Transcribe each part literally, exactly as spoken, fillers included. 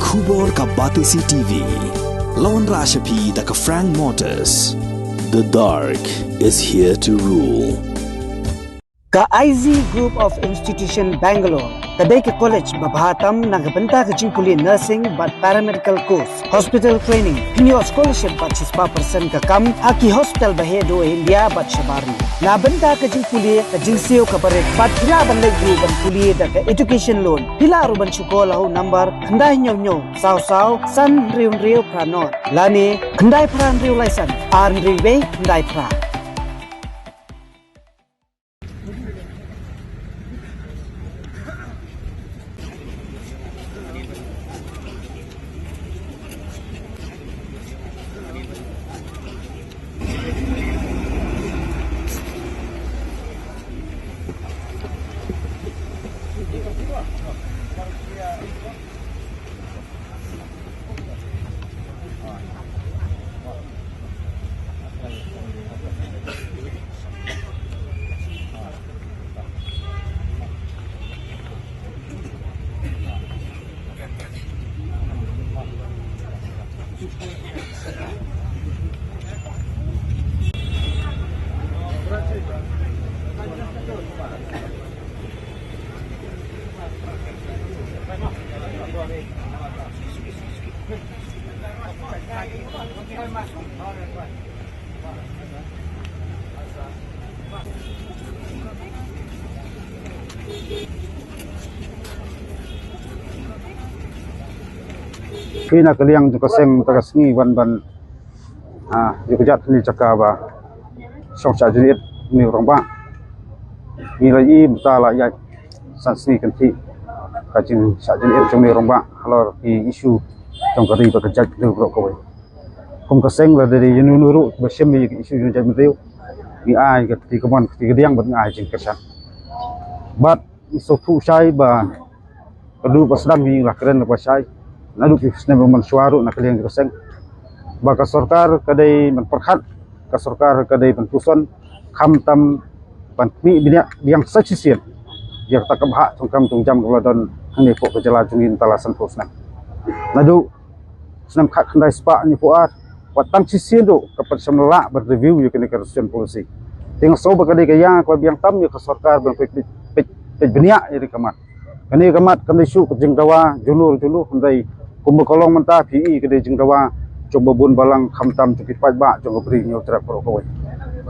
Khubor ka Batesi T V. Lawan Rashapi da ka Frank Motors. The dark is here to rule. Ka I Z Group of Institution Bangalore ka dei ka college ba bha tam na ka bynta ka jingpule nursing bad paramedical course, hospital training, pynïoh scholarship bad shispah percent ka kam ha ki hospital ba heh duh ha India bad shabar. Na bynta ka jingpule ka jingsiew ka barit bad phi lah ban leit ruh ban pule da ka education loan. Phi lah ruh ban shu call ha u number khyndai hynñiew hynñiew saw saw san hynriew hynriew phra nod lane khyndai phra hynriew lai san ar hynriew wei khyndai phra. Phi na ka liang jong ka seng ta ka sngi wan ban, ah, ïa ka jait ni jaka ba shong shah jingit ni rangbah. Ngi la i mynta la ïa san sngi kan ti ka jing shah jingit jong ni rangbah halor ki issue jong ka ri ba ka jait ni rangbah kawei. Kum ka seng la dei ïa nunu ruh ba shem ïa ka issue jong jait ni rangbah. Ngi ai ka ti ka mon ka ti ka diang ba ngi ai jingkyrshan. Bad ngi sngewthuh shai ba ka duh ba sdang ngi la kren ba shai. Naduh ki snem ba man shwa ruh na ka liang ka seng ba ka sorkar ka dei ban pyrkhat, ka sorkar ka dei ban puson, khamtam ban khmih bniah biang sa shisien ïa kata ka bhah thungkam thungjam ka la don hangne hapoh ka jylla jong ngi mynta la sanphew snem. Naduh snem khatkhyndai spah hynñiewphew ar wat tang shisien ruh ka pat shym la lah ban review ïa kane ka reservation policy. Te nga sngew ba ka dei ka ïa kaba biang tam ïa ka sorkar ban peit, peit, peit, peit bniah ïa kane ka mat. Kane ka mat kam dei shuh ka jingdawa jong no jong no, hynrei kumba ka long mynta phi i ka dei jingdawa jong ba bun balang khamtam jong ki paidbah jong ka Bri Hynñiewtrep baroh kawei.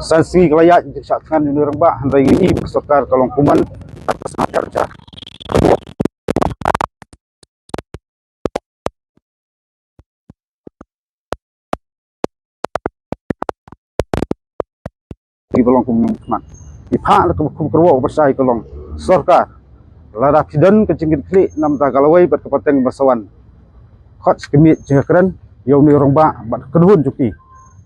San sngi ka la ïaid jingshah thngan jong ngi rangbah, hynrei ngi i ba ka sorkar ka long kumne. Kiba long kum khmat. Ki phah la ka khum kyrwoh ba shai ka long sorkar. Lada phi don ka jingkitkhlieh namar ka lawei bad ka pateng ba sa wan, khot sha ka miej jingkren ïa une u rangbah bad kynhun jong ki.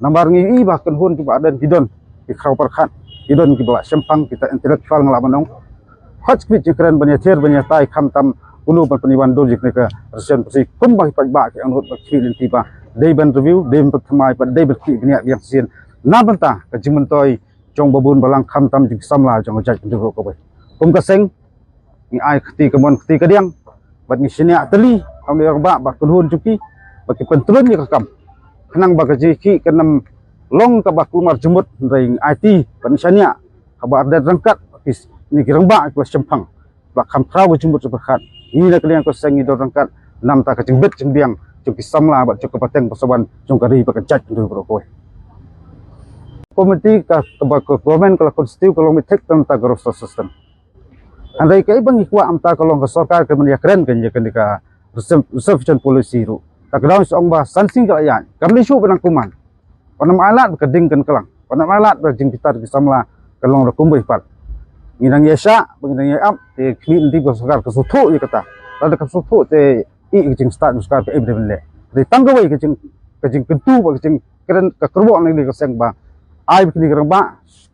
Namar ngi i ba kynhun jong ba don ki don ki khraw pyrkhat, ki don kiba la shemphang, kita intellectual nga lah ban ong. Khot sha ka miej jingkren ban ïathied ban ïatai khamtam uno ban pynïawan dur ïa kane ka reservation policy kumba ki paidbah ki angnud ba ki lynti ba dei ban review, dei ban pynthymmai bad dei ban khmih bniah biang shisien na bynta ka jingmyntoi jong ba bun balang khamtam jong ki samla jong ka jaitbynriew baroh kawei. Kum ka seng ngi ai kti kamon kti kadiang bad ngi shaniah tylli ha une u rangbah bad kynhun jong ki ba ki pyntrun ïa ka kam khnang ba ka jingïakhih kan ym long kaba kulmar jingmut, hynrei ngi aiti bad ngi shaniah kaba ardet ryngkat. Ki, ngi ki rangbah kiba la shemphang, ba kham khraw ka jingmut jingpyrkhat. Ngi na ka liang ka seng ngi don ryngkat namar ka jingbit jingbiang jong ki samla bad jong ka pateng ba sa wan jong ka ri bad ka jaitbynriew baroh kawei. Komiti ka, kaba ka government ka la constitute ka long mithik tang ta ka roster system. Hynrei kaei ba ngi kwah mynta ka long ka sorkar kan ïakren kan ïa kane ka reserve-, reservation policy ruh. Ta ka daw ngi sa ong ba san sngi ka la ïaid, kam dei shuh ba nang kumne. Wat nym ailad ba ka ding kan klang, wat nym ailad ba jingbitar ki samla kan long da kumwei pat. Ngi dang ïaishah ba ngi dang ïaap, te khmih lynti ba sorkar ka sngewthuh ïa kata. Lada kam sngewthuh te i ka jingstad jong sorkar kaei ba dei ban leh. Te tang kawei ka jing, ka jingkyntu ba ka jingkren ka kyrwoh na ka liang ka seng ba ai ba kine ki rangbah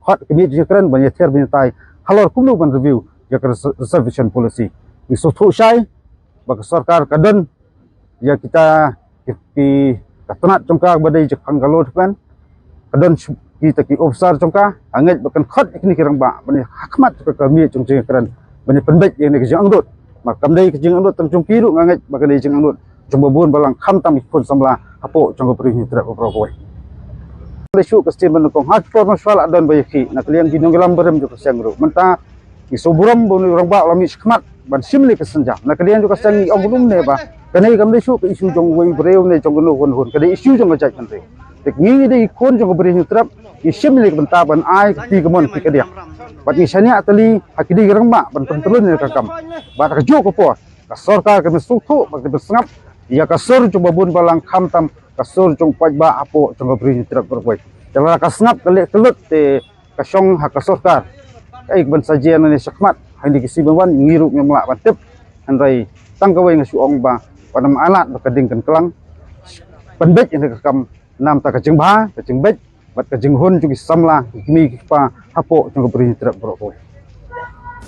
khot ka miej jingkren ban ïathied ban ïatai halor kumno ban review ïa ka res-, reservation policy. Ngi sngewthuh shai ba ka sorkar ka don ïa kita ki, ki, ka tnat jong ka ba dei jingpang ka lor tymmen. Ka don sh-, kita ki officer jong ka, nga ngeit ba kan khot ïa kine ki rangbah ban ïa ha khmat jong ka, ka miej jong jingkren ban ïa pynbeit ïa kane ka jingangnud. Namar kam dei ka jingangnud tang jong ki ruh, nga ngeit ba ka dei jingangnud jong ba bun balang khamtam ki khun samla hapoh jong ka Bri Hynñiewtrep baroh kawei. Lei shuh ka sien ba nyngkong ha ki por mynshuwa la don ba ïakhih na ka liang ki nongïalam barim jong ka seng ruh. Mynta ngi sngewburom ba u rangbah u la mih shakhmat ban shim ïa ka sienjam. Na ka liang jong ka seng ngi ong kumne ba kane kam dei shuh ka issue jong uwei u briew ne jong kano kano hun, ka dei issue jong ka jaitbynriew. Te ngi dei ki khun jong ka Bri Hynñiewtrep, ngi shim ïa ka bynta ban ai ka ti kamon ti kadiang. Bad ngi shaniah tylli ha ki dei ki rangbah ban pyntlun ïa ka kam. Bad ha kajuh ka por ka sorkar ka dei ban sngewthuh bad ka dei ban sngap ïa ka sur jong ba bun balang khamtam ka sur jong u paidbah hapoh jong ka Bri Hynñiewtrep baroh kawei. Te lada ka sngap ka leh ka lut te ka shong ha ka sorkar kaei kaban sa jia nangne shakhmat ha kine ki sngi ban wan, ngi ruh ngim lah ban tip. Hynrei tang kawei nga shu ong ba wat nym ailad ba ka ding kan klang. Pynbeit ïa ka kam namar ka jingbha, ka jingbeit bad ka jinghun jong ki samla, ki kmie ki kpa hapoh jong ka Bri Hynñiewtrep baroh kawei.